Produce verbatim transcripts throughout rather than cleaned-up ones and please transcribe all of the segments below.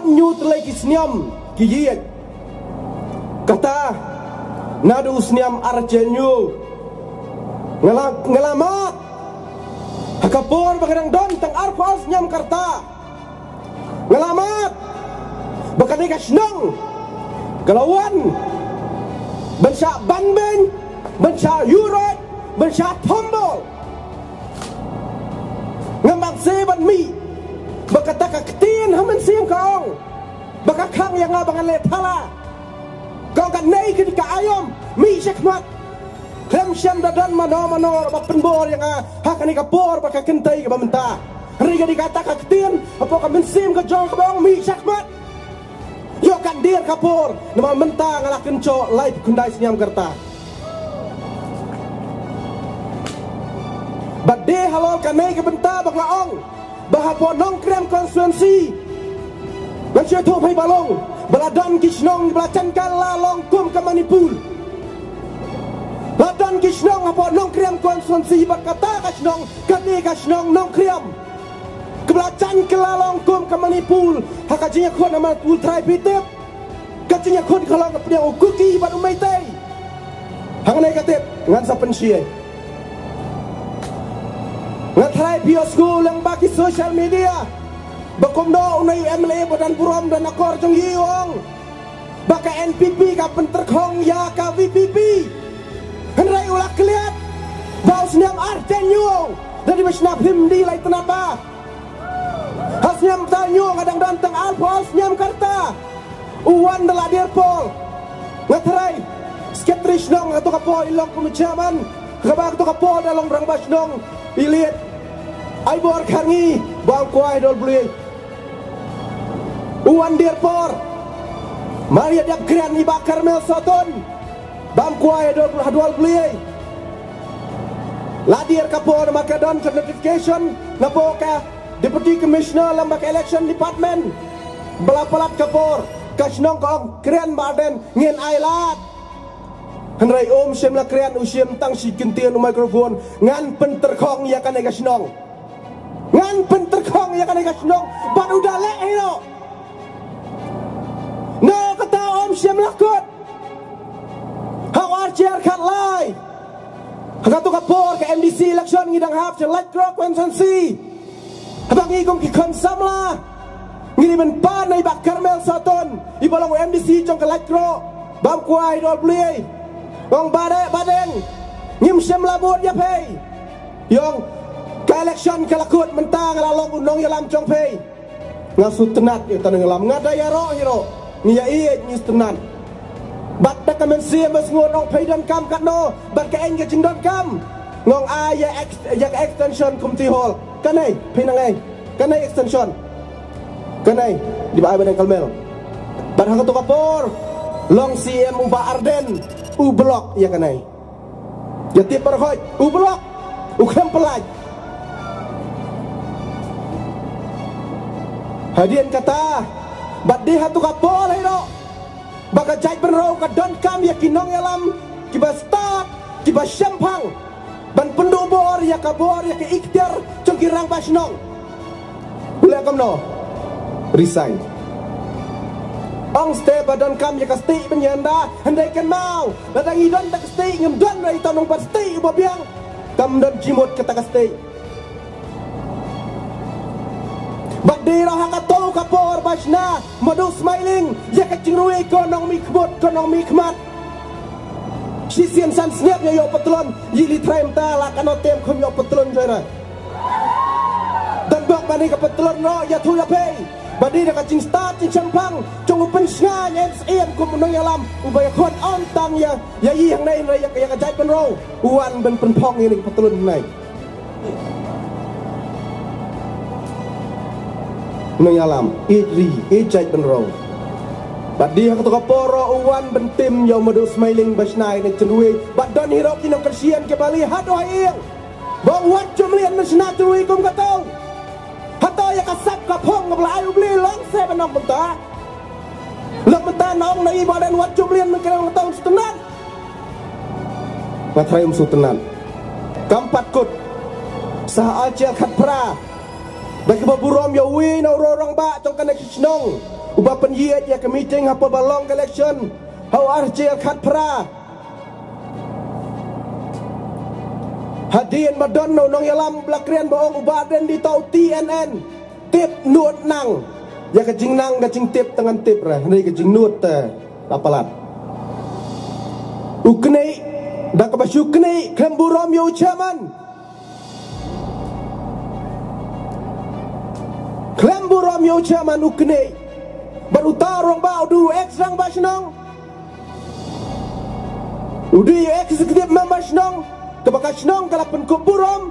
Hynñiew tylli ki sniam ki ïeit. Kata naduh u sniam arphew hynñiew. Nga la, nga la mad ha ka por ba ka dang don tang arphew sniam ka rta. Nga la mad ba kane ka shnong ka la wan ban shah banbeiñ, ban shah ïuhroit, ban shah thombor. Ngam bang se ban mih ba kata ka ktien ha mynsiem ka ong ba ka khang ïa nga ba ngan leh thala. Ka ong kane ka dei ka aïom, mih shakhmat. Khlem shym da don mano mano ba pynbor ïa nga ha kane ka por ba ka kynthei kaba mynta. Hynrei ka dei kata ka ktien hapoh ka mynsiem ka jong kaba ong mih shakhmat. Ïoh kan dier ka por, namar mynta nga la kynjoh laiphew khyndai sniam ka rta. Bad dei halor kane ka bynta ba nga ong ba hapoh Nongkrem constituency ngan shu ïathuh phai ba long ba la don ki shnong ba la jan kylla long kum ka Manipur. La don ki shnong hapoh Nongkrem constituency bad kata ka shnong ka dei ka shnong Nongkrem. Kaba la jan kylla long kum ka Manipur ha ka jingïakhun, namar u trai phi tip ka jingïakhun ka long hapdeng u Kuki bad u Meitei. Hangne ka tip ngan sa pynshitom. Nga trai phi ïohsngew lyngba ki social media ba kumno une u M L A ba don burom don akor jong i u ong ba ka N P P ka pyntyrkhong ïa ka V P P. Hynrei u la klet ba u sniam arphew hynñiew da dei ba sniam phim dei lai tnat ba ha sniam ta hynñiew nga dang don tang arphew sniam ka rta. U wan da la dier por. Nga trai secretary shnong ha kato ka por i long kum chairman, kaba ha kato ka por da long rangbah shnong i Liet Aibor Kharngi, ba ong kwai dol bli. U wan dier por. Mar ïa dep kren i Bah Karmel Sohtun, ba ong kwai dol ha dol bli. La dier ka por ma ka don ka notification napoh ka Deputy Commissioner lem bad ka Election Department. Ba la palat ka por, ka shnong ka ong kren Bah Ardent, ngin ai lad. Hynrei um shym la kren, u shim tang shi kyntien u microphone, ngan pyntyrkhong ïa kane ka shnong. Ngan pyntyrkhong ïa kane ka shnong bad u da leh hi noh. Na kata um shym la kut. Ha u ar hajar khatlai, ha kato ka por ka M D C election ngi dang hap sha Laitkroh constituency. Haba ngi kum ki khun samla ngi dei ban pan ïa i Bah Karmel Sohtun, i ba long u M D C jong ka Laitkroh, ba ong kwai dol bli. Ong Bah Ardent, Bah Ardent, ngim shym la bud ïa phi. Ong ka election ka la kut, mynta nga la long u nongïalam jong phi. Nga sngewtynnat ïa uta u nongïalam, nga da ïaroh hi ruh. Ngi ïa ïeit, ngi sngewtynnat. Bad da ka mynsiem ba sngewthuh, ong phi donkam katno bad kaei ka jingdonkam. Nga ong ai ïa ex-, ïa ka extension community hall. Kane phi nang ai, kane extension. Kane dei ba ai Bah Deng Kharmel. Bad ha kato ka por long C M u Bah Ardent, u block ïa kane. Ïa tip baroh khoit, u block, u khlem pyllait. Hadien kata, bad dei ha kato ka por hi ruh ba ka jaitbynriew ka donkam ïa ki nongïalam kiba stad, kiba shemphang ban pynduh bor ïa ka bor, ïa ka ikhtiar jong ki rangbah shnong. U leh kumno? Resign. Ong step ba donkam ïa ka stieh ban ïada, hynrei kynmaw, lada ngi don da ka stieh, ngim don ruh ita u nongbat stieh uba biang. Kam don jingmut kata ka stieh. Bad dei ruh ha kato ka por ba shna Madu Smiling ïa ka jingrwai Ko Nongmihkhmat, Ko Nongmihkhmat. Shisien san snem ïa ïoh patlun, ïa li trai mynta la katno tem khum ïoh patlun joi ruh. Don bok ba dei ka patlun ruh ïathuh ïa phi ba dei da ka jingstad jingshemphang jong u pynshngaiñ M C M kum u nongïalam uba ïakhun ong tang ïa, ïa i hangne, hynrei ïa, ïa ka jaitbynriew u wan ban pynphong ïa kane ka patlun hangne. Nongïalam, ïeit ri, ïeit jaitbynriew. Bad dei ha kato ka por ruh u wan ban tim ïa u Madu Smiling ba shna ïa kane ka jingrwai. Bad don hi ruh ki nongkyrshan kiba leh haduh ha ïing ba wat ju mlien ban shna jingrwai kum kato. Hato ïa ka sap ka phong kaba la ai u Blei long se ban ong kumta? Long mynta nong na i ba don wat ju mlien ban kren kato, sngewtynnat. Nga trai um sngewtynnat. Kam pat kut. Sa ha ar hajar khatphra, da kiba burom ïa uwei na u rangbah jong kane ka shnong, Uba pynïaid ïa ka meeting hapoh ba long ka election ha u ar hajar khatphra. Hadien ba don u nongïalam ba la kren ba ong u Bah Ardent dei uta u T N N. Tip nud nang. Ïa ka jingnang ka jingtip te ngan tip re. Hynrei ka jingnud te la palat. U knieh, da kaba shu knieh khlem burom ïa u chairman. Khlem burom ïa u chairman u knieh. Bad uta u rangbah u dei u ex rangbah shnong. U dei u executive member shnong, kaba ka shnong ka la pynkup burom.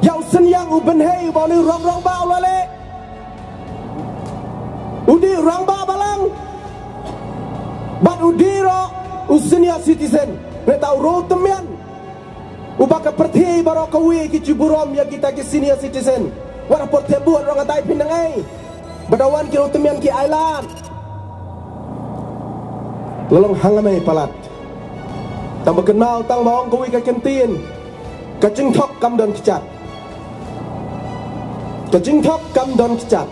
Ïa u Synñiang u Bynhei uba u rangbah u la leh. U dei u rangbah balang. Bad u dei ruh u senior citizen. Neta u ruh tymmen. Uba ka pyrthei baroh kawei ki ju burom ïa kita ki senior citizen. Wat ha por te bud ruh nga dei phin nang ei. Ba da wan ki ruh tymmen ki ailad. La long hangne palat. Tang ba kynmaw tang ba ong kawei ka kyntien. Ka jingthok kam don kjat. Ka jingthok kam don kjat.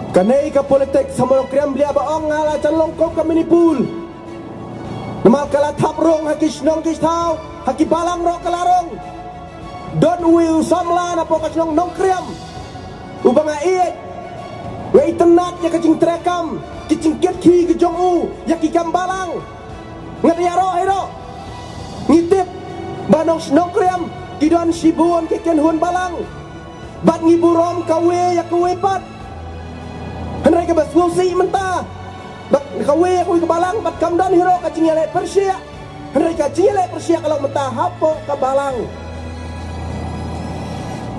Kane ka politics ha Nongkrem blia ba ong nga la jan long kum ka mini pool. Namar ka la thap rung ha ki shnong ki thaw, ha ki balang ruh ka la rung. Don uwei u samla napoh ka shnong Nongkrem. Uba nga ïeit, nga itynnad ïa ka jingtreikam, ki jingkit khie ki jong u, ïa ki kam balang. Nga ïaroh ïaroh. Ngi tip ba nong Nongkrem ki don shibun ki kynhun balang. Bad ngi burom kawei ïa kawei pat. Hynrei kaba sngewsih mynta, bad kawei ïa kawei ka balang bad kam don hi ruh ka jingïaleh pyrshah. Hynrei ka jingïaleh pyrshah ka long mynta hapoh ka balang.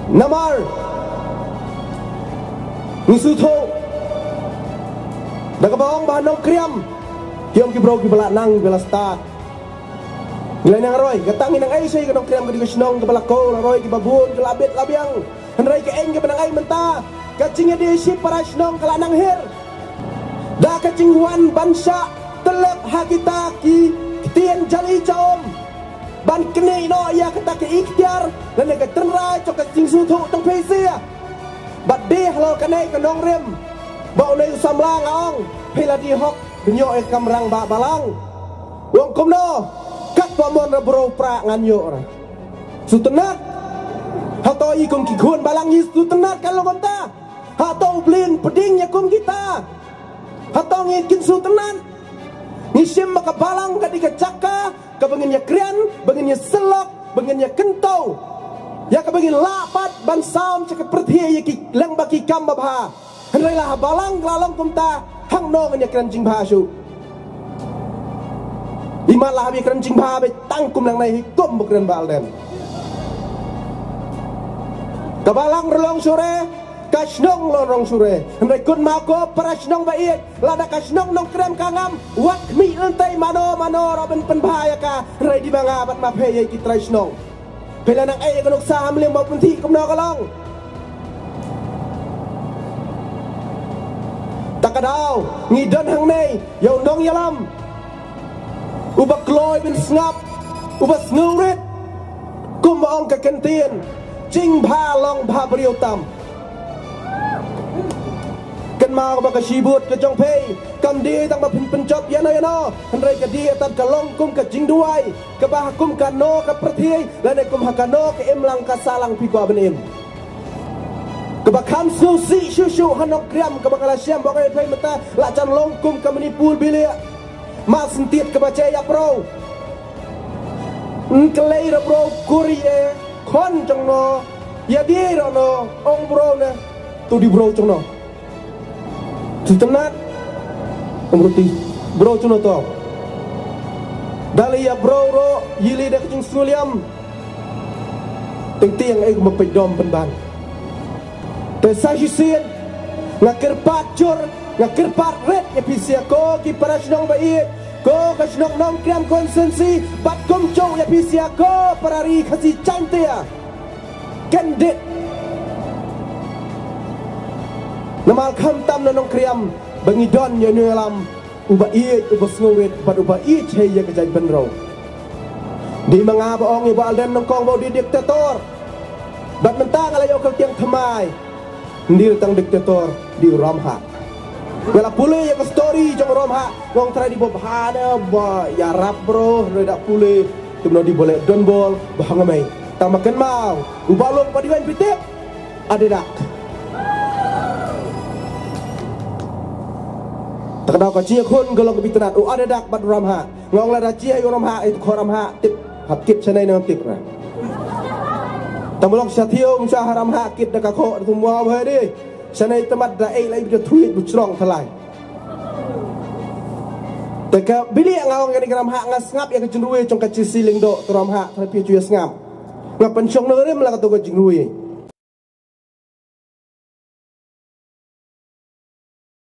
Namar ngi sngewthuh da kaba ong ba ha Nongkrem ki ong ki briew kiba la nang kiba la stad. Ngi la nang roi, kata ngi nang ai shai ka Nongkrem ka dei ka shnong kaba la kor, la roi kiba bun, ka la bit la biang. Hynrei ka eng kaba nang ai mynta, ka jingïadei shi para shnong ka la nang her. Da ka jingwan ban shah tyllep ha kita ki ktien jali jawm. Ban knieh noh ïa kata ka iktiar lane ka tynrai jong ka jingsngewthuh tang phi sha. Bad dei halor kane ka nongrim ba u lei u samla nga ong phi la dei hok ban ïoh ïa ka kamram ba balang. U ong kumno, katba mon ra bro pra ngan ïoh ra. Sngewtynnat. Hato i kum ki khun balang ngi sngewtynnat ka long kumta? Hato u Blei un pdiang ïa kum kita? Hato ngin kin sngewtynnat? Ngi shim ba ka balang ka dei ka jaka kaba ngin ïakren, ba ngin ïasyllok, ba ngin ïakynthei. Ïa kaba ngin lah pat ban sam sha ka pyrthei ïa ki lyngba ki kam babha. Hynrei la ha balang ka la long kumta, hangno ngin ïakren jingbha shuh? Imat la haba ïakren jingbha beit tang kum nangne hi kum ba kren Bah Ardent. Ka balang ruh long shuh re, ka shnong ruh long shuh re. Hynrei kynmaw ko para shnong ba ïeit, lada ka shnong Nongkrem ka ngam, wat khmih lynti mano mano ruh ban pynbha ïa ka, hynrei dei ma nga bad ma phi ïa ki trai shnong. Phi la nang ai ka nuksa ha mlien ba pynthih kumno ka long. Ta ka daw ngi don hangne ïa u nongïalam uba kloi ban sngap, uba sngewrit. Kumba ong ka kyntien, jingbha long bha briew tam. Kynmaw ba ka shibut ka jong phi kam dei tang ba phin pynjop ïano ïano, hynrei ka dei tad ka long kum ka jingduwai kaba ha kum kano ka pyrthei lane kum ha kano ka imlang ka sahlang phi kwah ban im. Kaba kham sngewsih shuh shuh ha Nongkrem kaba nga la shem ba nga ïa phi mynta la jan long kum ka mini pool bilik. Mar sentiat kaba jai ïa bro. Ngi kylli ra bro kuri e khon jong no, ïa dei ra no, ong bro ne, to dei bro jong no. Sngewtynnat. Ong bro ti, bro jong no to. Da lei ïa bro ruh ïa lei da ka jingsngewliam. Teng teng ai kumba peit dom pynban. Te sa shisien nga kyrpad jur, nga kyrpad rit ïa phi sha ko ki para shnong ba ïeit, ko ka shnong Nongkrem constituency, bad kumjuh ïa phi sha ko para ri Khasi Jaintia. Kyndit. Namar khamtam na Nongkrem ba ngi don ïa u nongïalam uba ïeit, uba sngewrit bad uba ïeit ïa ka jaitbynriew. Dei ma nga ba ong ïa Bah Ardent nyngkong ba u dei diktator. Bad mynta nga la ïoh ka tiang thymmai. Ym dei tang diktator, dei u Ramhah. Nga la pule ïa ka story jong u Ramhah, nga ong trai dei ba bha ne ba ïarap bro, hynrei da pule kumno dei ba leh donbor ba hangmei. Tang ma kynmaw, u Bah Long pat dei ban phi tip. Adedak. Tang daw ka jingïakhun ka long ka bit tnat, u Adedak bad u Ramhah. Nga ong lada jia ïa u Ramhah, ïa u Ramhah tip. Hap kit shane nang tip ra. Tang ba long sha thiew, um sha ha Ramhah kit da ka khoh da tum wa wa de. Shane tamat da ei lai bit da thuit bu chrong thalai. Te ka bili nga ong ïa ni ka Ramhah, nga sngap ïa ka jingrwai jong ka Jesse Lyngdoh, to Ramhah, tang phi ju ïa sngap. Nga pynshong nongrim la ka to ka jingrwai.